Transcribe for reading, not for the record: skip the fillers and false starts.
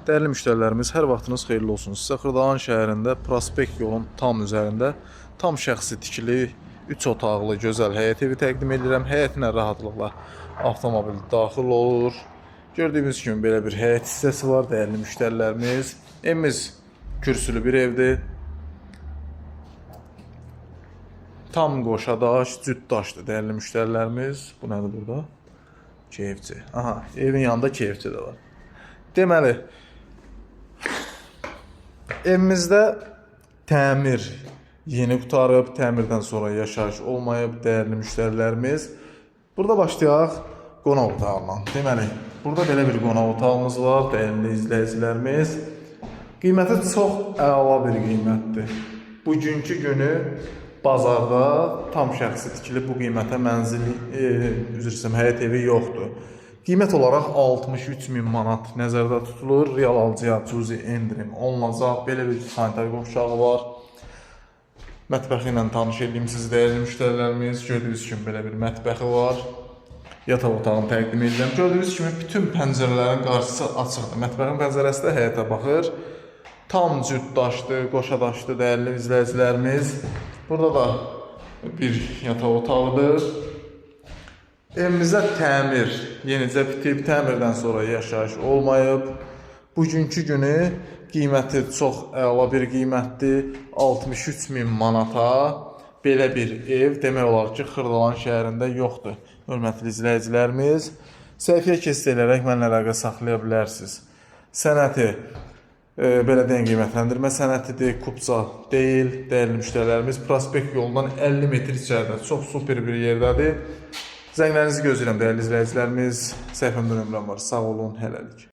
Dəyərli müştərilərimiz, hər vaxtınız xeyirli olsun. Sizə Xırdalan şəhərində Prospekt yolun tam üzərində tam şəxsi tikili 3 otaqlı gözəl həyət evi təqdim edirəm. Həyətinə rahatlıqla avtomobil daxil olur. Gördüyünüz kimi belə bir həyət hissəsi var dəyərli müştərilərimiz. Evimiz kürsülü bir evdir. Tam qoşa daş, cüt daşdır dəyərli müştərilərimiz. Bu nədir burada? KFC. Aha, evin yanında KFC də var. Deməli, evimizdə təmir yeni qurtarıb, təmirdən sonra yaşayış olmayıb dəyərli müştərilərimiz. Burada başlayaq qonaq otağından. Deməli, burada belə bir qonaq otağımız var, dəyərli izləyicilərimiz. Qiyməti çox əla bir qiymətdir. Bugünkü günü bazarda tam şəxsi tikili bu qiymətə mənzil, üzr istəyirəm, həyət evi yoxdur. Qiymət olaraq 63 min manat nəzərdə tutulur. Real alıcıya cüzi endirim olunacaq. Belə bir sanitar qovşağı var. Mətbəxi ilə tanış edeyim sizi dəyərli müştərilərimiz. Gördüyünüz kimi belə bir mətbəxi var. Yataq otağını təqdim edirəm. Gördüyünüz kimi bütün pəncərələrin qarşısı açıqdır. Mətbəxin pəncərəsi də həyətə baxır. Tam cüt daşdır, qoşa daşdır dəyərli izləyicilərimiz. Burada da bir yataq otağıdır. Evimizdə təmir yenicə bitib, təmirdən sonra yaşayış olmayıb. Bugünkü günü qiyməti çox əla bir qiymətdir. 63 min manata belə bir ev demək olar ki, Xırdalan şəhərində yoxdur. Hörmətli izləyicilərimiz, səhifəyə keçid edərək mənimlə əlaqə saxlaya bilərsiniz. Sənəti belə deyən qiymətləndirmə sənətidir, kupça deyil. Dəyərli müştərilərimiz, Prospekt yolundan 50 metr içəridə çox super bir yerdədir. Zənglərinizi gözləyirəm dəyərli izləyicilərimiz. Səhifəmdə nömrəm var. Sağ olun, hələlik.